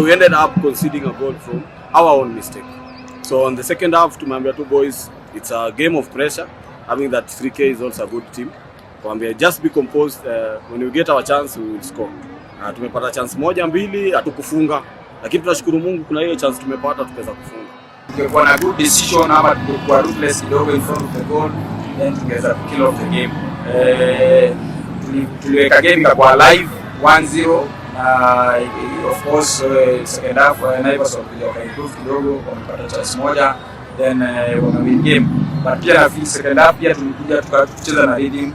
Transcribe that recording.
So we ended up conceding a goal from our own mistake. So on the second half, tumeambia tu boys, it's a game of pressure. Having that 3K is also a good team. Kuambia just be composed, when we get our chance we will score. Tumepata chance moja mbili, hatukufunga, lakini tunashukuru Mungu kuna hiyo chance tumepata tukaweza kufunga. Tungekuwa na good decision ama tungekuwa ruthless kidogo in front of the goal, then tungeweza ku kill off the game. Tuliweka game ikakuwa live 1-0 na of course second half Naivas walikuja wakaimprove kidogo, wamepata chance moja, then wamewin game, but pia na feel second half pia tulikuja tukacheza na rhythm.